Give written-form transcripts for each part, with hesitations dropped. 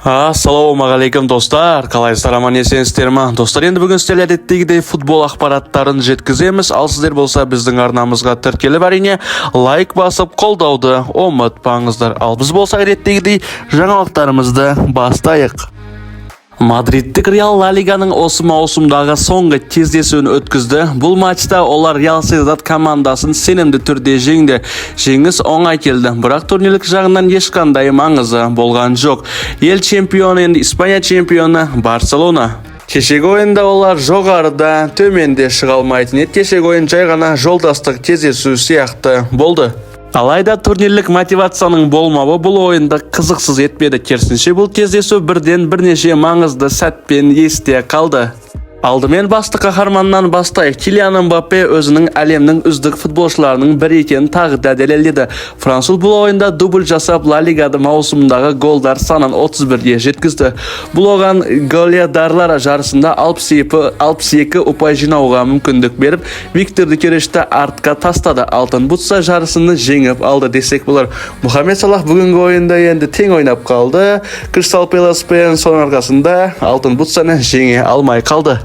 Ассалаумағалейкум, достар! Қалайсыздар, аман есенсіздер ма, достар? Енді бүгін сіздерге әдеттегідей футбол ақпараттарын жеткіземіз. Ал сіздер болса, біздің арнамызға тіркеліп, әрине, лайк басып, қолдауды ұмытпаңыздар. Ал біз болсақ, әдеттегідей жаңалықтарымызды бастайық. Мадридтік Реал Ла Лиганың осы маусымдағы соңғы кездесуін өткізді. Бұл матчта олар Реал Сосьедад командасын сенімді түрде жеңді. Жеңіс оңай келді, бірақ турнирлік жағынан ешқандай маңызы болған жоқ. Ел чемпионы, енді Испания чемпионы Барселона. Кешегі ойында олар жоғарыда, төменде шыға алмайтын еді. Кешегі ойын жай ғана жолдастық кездесу сияқты болды. Алайда турнирлік мотивацияның болмауы бұл ойынды қызықсыз етпеді. Керісінше, бұл кездесу бірден бірнеше маңызды сәтпен есте қалды. Алдымен басты қаһарманнан бастайық. Килиан Мбаппе өзінің әлемнің үздік футболшыларының бірі екенін тағы да дәлелдеді. Француз бұл ойында дубль жасап, Ла Лигада маусымдағы голдар санын 31-ге жеткізді. Бұл оған голеадорлар жарысында 62 ұпай жинауға мүмкіндік беріп, Виктор Дюкерешті артқа тастады. Алтын бутса жарысыны жеңіп алды десек болар. Мұхаммед Салах бүгінгі ойында енді тең ойнап қалды Кристал Пэласпен, соның арқасында алтын бутсаны жеңе алмай қалды.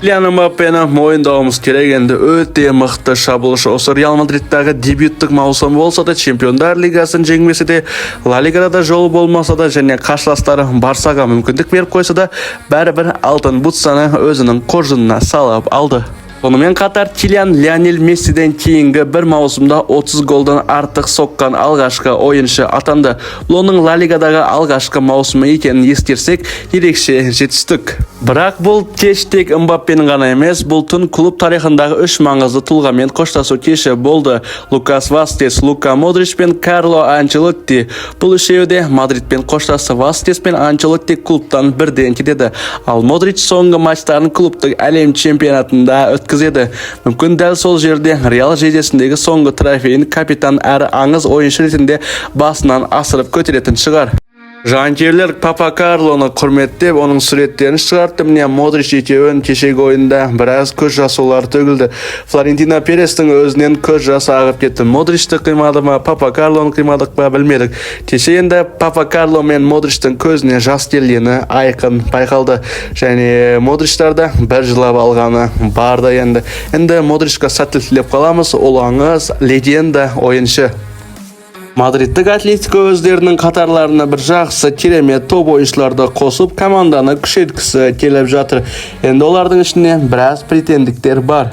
Килиан Мбаппені мойындауымыз керек, енді өте мықты шабуылшы. Осы Реал Мадридтағы дебюттік маусым болса да, Чемпиондар лигасын жеңмесе де, Ла Лигада да жолы болмаса да және қарсыластары Барсаға мүмкіндік беріп қойса да, бәрібір алтын бутсаны өзінің қоржынына салып алды. Сонымен қатар Килиан Лионель Мессиден кейінгі бір маусымда 30 голдан артық соққан алғашқы ойыншы атанды. Бұл оның Ла Лигадағы алғашқы маусымы екенін ескерсек, ерекше жетістік. Бірақ бұл кеш тек Мбаппенің ғана емес, бұл түн клуб тарихындағы үш маңызды тұлғамен қоштасу кеші болды: Лукас Васкес, Лука Модрич пен Карло Анчелотти. Бұл үшеуі де Мадридпен қоштасты. Васкес пен Анчелотти клубтан бірден кетеді. Ал Модрич соңғы матчтарын клубтық әлем чемпионатында өткізеді. Мүмкін, дәл сол жерде Реал жейдесіндегі соңғы трофейін капитан әрі аңыз ойыншы ретінде басынан асырып көтеретін шығар. Жанкүйерлер Папа Карлоны құрметтеп, оның суреттерін шығартты. Міне, Модрич екеуін кешегі ойында біраз көз жасулар төгілді. Флорентино Перестің өзінен көз жасы ағып кетті. Модричті қимады ма, Папа Карлоны қимадық па, білмедік. Кеше енді Папа Карло мен Модричтің көзіне жас келгені айқын байқалды. Және Модричтар да бір жылап алғаны бар да енді. Енді Модричқа сәттілік тілеп қаламыз. Ол аңыз, легенда ойыншы. Мадридтік Атлетико өздерінің қатарларына бір жақсы, керемет топ ойыншыларды қосып, команданы күшейткісі келіп жатыр. Енді олардың ішінде біраз претенденттер бар.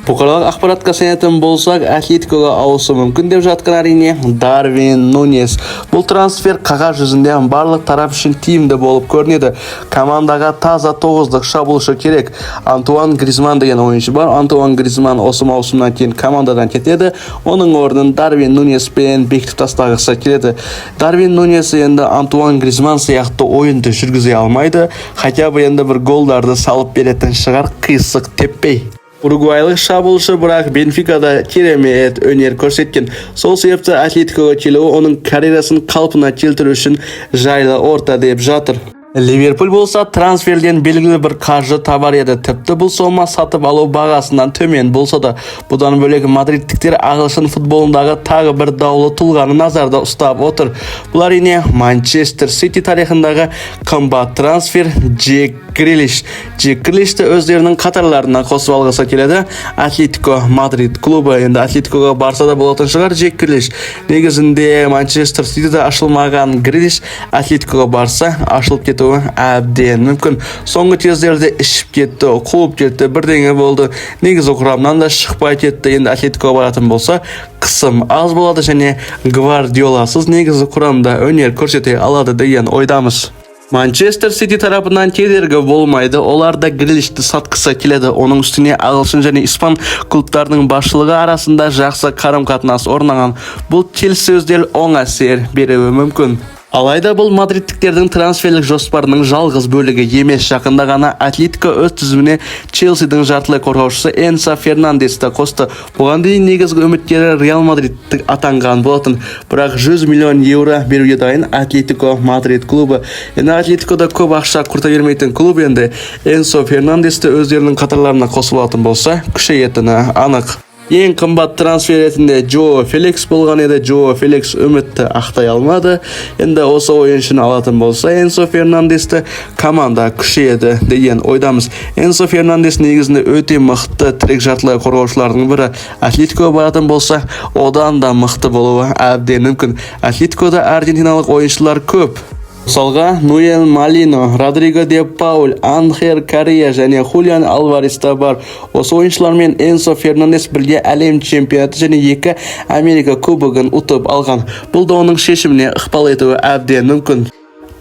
Бұқаралық ақпаратқа сенетін болсақ, Атлетикоға ауысуы мүмкін деп жатқан, әрине, Дарвин Нунес. Бұл трансфер қағаз жүзінде барлық тарап үшін тиімді болып көрінеді. Командаға таза тоғыздық шабуылшы керек. Антуан Гризман деген ойыншы бар. Антуан Гризман осы маусымнан кейін командадан кетеді. Оның орнын Дарвин Нунеспен бекітіп тастағысы келеді. Дарвин Нунес енді Антуан Гризман сияқты ойынды жүргізе алмайды. Хотя бы енді бір голдарды салып беретін шығар, қисық теппей. Уругвайлық шабуылшы бірақ Бенфикада керемет өнер көрсеткен. Сол себепті Атлетикоға келуі оның карьерасын қалпына келтіру үшін жайлы орта деп жатыр. Ливерпуль болса, трансферден белгілі бір қаржы табар еді. Тіпті бұл сома сатып алу бағасынан төмен болса да. Бұдан бөлек, мадридтіктер ағылшын футболындағы тағы бір даулы тұлғаны назарда ұстап отыр. Бұл, әрине, Манчестер Сити тарихындағы қымбат трансфер Джек Грилиш. Джек Грилишті өздерінің қатарларына қосып алғысы келеді Атлетико Мадрид клубы. Енді Атлетикоға барса да болатын шығар Джек Грилиш. Негізінде Манчестер Ситиде ашылмаған Грилиш Атлетикоға барса, ашылып кетуі әбден мүмкін. Соңғы кездерде ішіп кетті, қуып кетті, бірдеңе болды. Негізі құрамнан да шықпай кетті. Енді Атлетикоға баратын болса, қысым аз болады және Гвардиоласыз негізі құрамда өнер көрсете алады деген ойдамыз. Манчестер Сити тарапынан кедергі болмайды. Олар да Грилишті сатқысы келеді. Оның үстіне ағылшын және испан клубтарының басшылығы арасында жақсы қарым-қатынас орнаған. Бұл келіссөздер оң әсер беруі мүмкін. Алайда бұл мадридтіктердің трансферлік жоспарының жалғыз бөлігі емес. Жақында ғана Атлетико өз тізіміне Челсидің жартылай қорғаушысы Энсо Фернандесті қосты. Бұған дейін негізгі үміткері Реал Мадрид атанған болатын. Бірақ 100 миллион евро беруге дайын Атлетико Мадрид клубы. Енді Атлетикода көп ақша құрта бермейтін клуб, енді Энсо Фернандесті өздерінің қатарларына қосып алатын болса, күшейетіні анық. Ең қымбат трансфер ретінде Жоао Феликс болған еді. Жоао Феликс үмітті ақтай алмады. Енді осы ойыншыны алатын болса, Энсо Фернандесті, команда күшейеді деген ойдамыз. Энсо Фернандес негізінде өте мықты тірек жартылай қорғаушылардың бірі. Атлетико баратын болса, одан да мықты болуы әбден мүмкін. Атлетикода аргентиналық ойыншылар көп. Мысалға, Науэль Молина, Родриго де Пауль, Анхель Корреа және Хулиан Альварес та бар. Осы ойыншылармен Энсо Фернандес бірге әлем чемпионаты және екі Америка кубогын ұтып алған. Бұл да оның шешіміне ықпал етуі әбден мүмкін.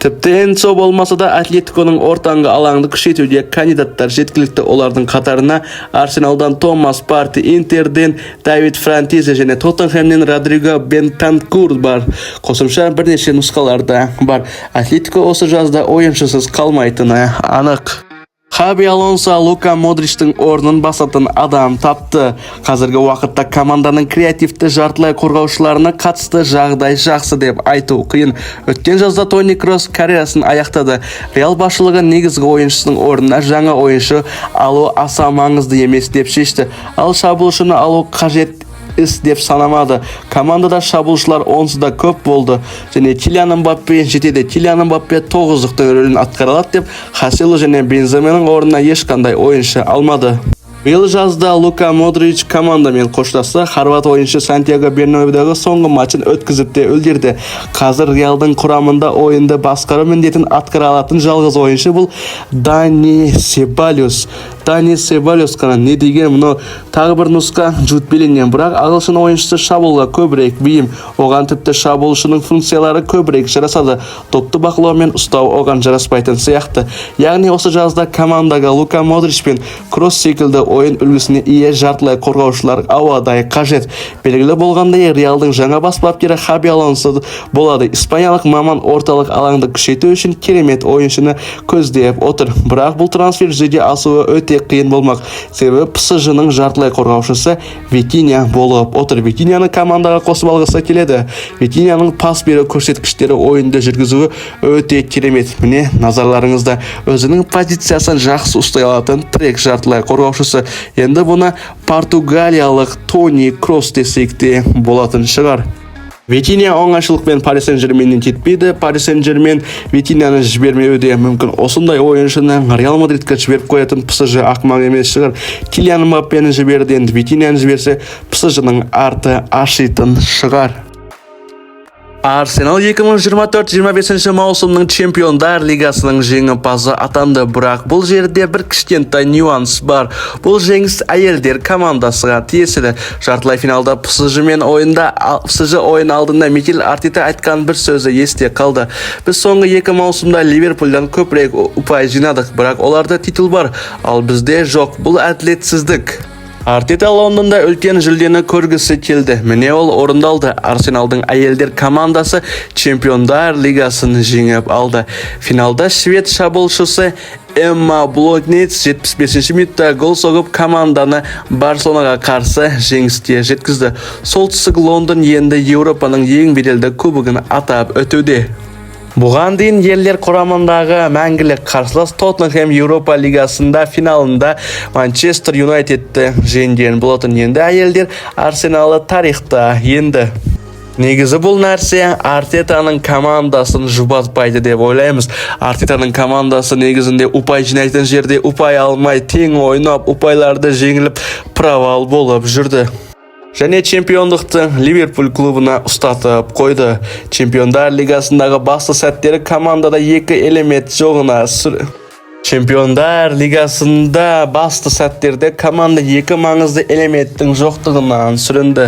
Тіпті Энсо болмаса да, Атлетиконың ортаңғы алаңды күшейтуге кандидаттар жеткілікті. Олардың қатарына Арсеналдан Томас Парти, Интерден Давид Фраттези және Тоттенхэмнен Родриго Бентанкур бар. Қосымша бірнеше нұсқалар да бар. Атлетико осы жазда ойыншысыз қалмайтыны анық. Хаби Алонсо Лука Модричтің орнын басатын адам тапты. Қазіргі уақытта команданың креативті жартылай қорғаушыларына қатысты жағдай жақсы деп айту қиын. Өткен жазда Тони Кросс карьерасын аяқтады. Реал басшылығы негізгі ойыншысының орнына жаңа ойыншы алу аса маңызды емес деп шешті. Ал шабуылшыны алу қажет іс деп санамады. Командада шабуылшылар онсыз да көп болды және Килиан Мбаппе жетеді. Килиан Мбаппе тоғыздықтың рөлін атқара алады деп Хоселу және Бенземенің орнына ешқандай ойыншы алмады. Биыл жазда Лука Модрич командамен қоштасты. Хорват ойыншы Сантьяго Бернабеудағы соңғы матчын өткізіп те үлгерді. Қазір Реалдың құрамында ойынды басқару міндетін атқара алатын жалғыз ойыншы бұл Дани Себальос. Дани Себальос қана. Не деген мынау тағы бір нұсқа Джуд Беллингем, бірақ ағылшын ойыншысы шабуылға көбірек бейім. Оған тіпті шабуылшының функциялары көбірек жарасады. Допты бақылау мен ұстау оған жараспайтын сияқты. Яғни осы жазда командаға Лука Модрич пен Кросс секілді ойын үлгісіне ие жартылай қорғаушылар ауадай қажет. Белгілі болғандай, Реалдың жаңа бас бапкері Хаби Алонсо болады. Испаниялық маман орталық алаңды күшейту үшін керемет ойыншыны көздеп отыр. Бірақ бұл трансфер жүзеге асуы өте қиын болмақ. Себебі ПСЖ-ның жартылай қорғаушысы Витинья болып отыр. Витиньяны командаға қосып алғысы келеді. Витиньяның пас беру көрсеткіштері, ойынды жүргізуі өте керемет. Міне, назарларыңызда, өзінің позициясын жақсы ұстай алатын тірек жартылай қорғаушысы. Енді бұны португалиялық Тони Кросс десек те болатын шығар. Витинья оңайшылықпен Пари Сен-Жерменнен кетпейді. Пари Сен-Жермен Витиньяны жібермеуі де мүмкін. Осындай ойыншыны Реал Мадридке жіберіп қоятын ПСЖ ақымақ емес шығар. Килиан Мбаппені жіберді, енді Витиньяны жіберсе, ПСЖ-ның арты ашитын шығар. Арсенал 2024-25 маусымның Чемпиондар лигасының жеңімпазы атанды, бірақ бұл жерде бір кішкентай нюанс бар. Бұл жеңіс әйелдер командасыға тиесілі. Жартылай финалда ПСЖ мен ойында ПСЖ ойын алдында Микель Артета айтқан бір сөзі есте қалды: «Біз соңғы екі маусымда Ливерпульдан көбірек ұпай жинадық, бірақ оларда титул бар, ал бізде жоқ. Бұл әділетсіздік». Артета Лондонда үлкен жүлдені көргісі келді. Міне, ол орындалды. Арсеналдың әйелдер командасы Чемпиондар лигасын жеңіп алды. Финалда швед шабуылшысы Эмма Блокнейц 75 минутта гол соғып, команданы Барселонаға қарсы жеңіске жеткізді. Солтүстік Лондон енді Еуропаның ең беделді кубогын атап өтуде. Бұған дейін ерлер құрамындағы мәңгілік қарсылас Тоттенхэм Еуропа лигасында финалында Манчестер Юнайтедті жеңген болатын. Енді әйелдер Арсеналы тарихта енді. Негізі бұл нәрсе Артетаның командасын жұбатпайды деп ойлаймыз. Артетаның командасы негізінде ұпай жинайтын жерде ұпай алмай, тең ойнап, ұпайларды жеңіліп, провал болып жүрді. Және чемпиондықты Ливерпуль клубына ұстатып қойды. Чемпиондар лигасындағы басты сәттері командада екі элемент жоғына Чемпиондар лигасында басты сәттерде команда екі маңызды элементтің жоқтығынан сүрінді.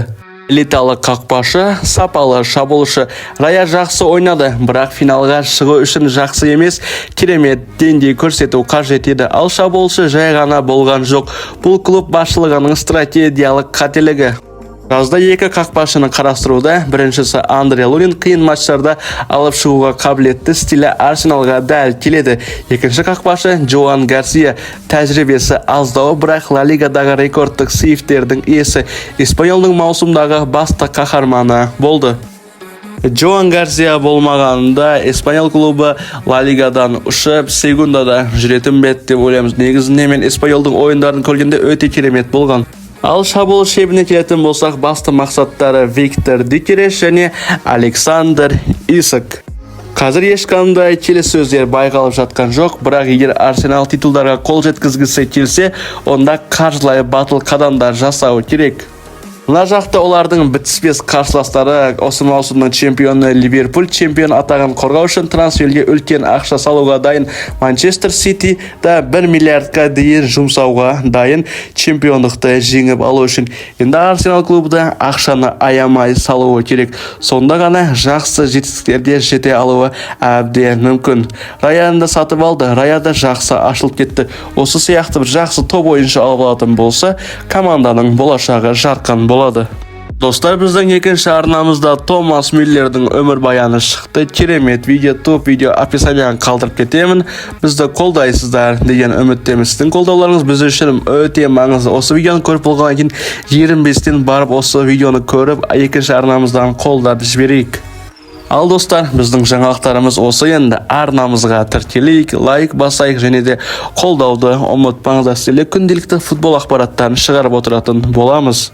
Элиталы қақпашы, сапалы шабуылшы. Рая жақсы ойнады, бірақ финалға шығу үшін жақсы емес, керемет деңгей көрсету қажет еді. Ал шабуылшы жай ғана болған жоқ. Бұл клуб басшылығының стратегиялық қателігі. Жазда екі қақпашыны қарастыруда. Біріншісі Андре Лунин, қиын матчтарда алып шығуға қабілетті, стилі Арсеналға дәл келеді. Екінші қақпашы Жоан Гарсия, тәжірибесі аздау, бірақ Ла Лигадағы рекордтық сейвтердің иесі. Испаньолдың маусымдағы басты қаһарманы болды. Жоан Гарсия болмағанында Эспаньол клубы Ла Лигадан ұшып, Сегундада жүретін бе еді деп ойлаймыз. Негізінде мен Эспаньолдың ойындарын көргенде өте керемет болған. Ал шабуыл шебіне келетін болсақ, басты мақсаттары Виктор Дикереш және Александр Исак. Қазір ешқандай келіссөздер байқалып жатқан жоқ, бірақ егер Арсенал титулдарға қол жеткізгісі келсе, онда қаржылай батыл қадамдар жасау керек. Мына жақта олардың бітіспес қарсыластары, осы маусымның чемпионы Ливерпуль чемпион атағын қорғау үшін трансферге үлкен ақша салуға дайын. Манчестер Сити да 1 миллиардқа дейін жұмсауға дайын чемпиондықты жеңіп алу үшін. Енді Арсенал клубы да ақшаны аямай салуы керек. Сонда ғана жақсы жетістіктерге жете алуы әбден мүмкін. Раяны да сатып алды, Рая да жақсы ашылып кетті. Осы сияқты бір жақсы топ ойыншы алып алатын болса, команданың болашағы жарқын болады. Достар, біздің екінші арнамызда Томас Мюллердің өмірбаяны шықты. Керемет видео, топ видео, описанияға қалдырып кетемін. Бізді қолдайсыздар деген үміттемін. Сіздің қолдауларыңыз біз үшін өте маңызды. Осы видеоны көріп болғаннан кейін ерінбестен барып осы видеоны көріп, екінші арнамыздан қолдап жіберейік. Ал, достар, біздің жаңалықтарымыз осы. Енді арнамызға тіркелейік, лайк басайық және де қолдауды ұмытпаңыздар. Сіздерге күнделікті футбол ақпараттарын шығарып отыратын боламыз.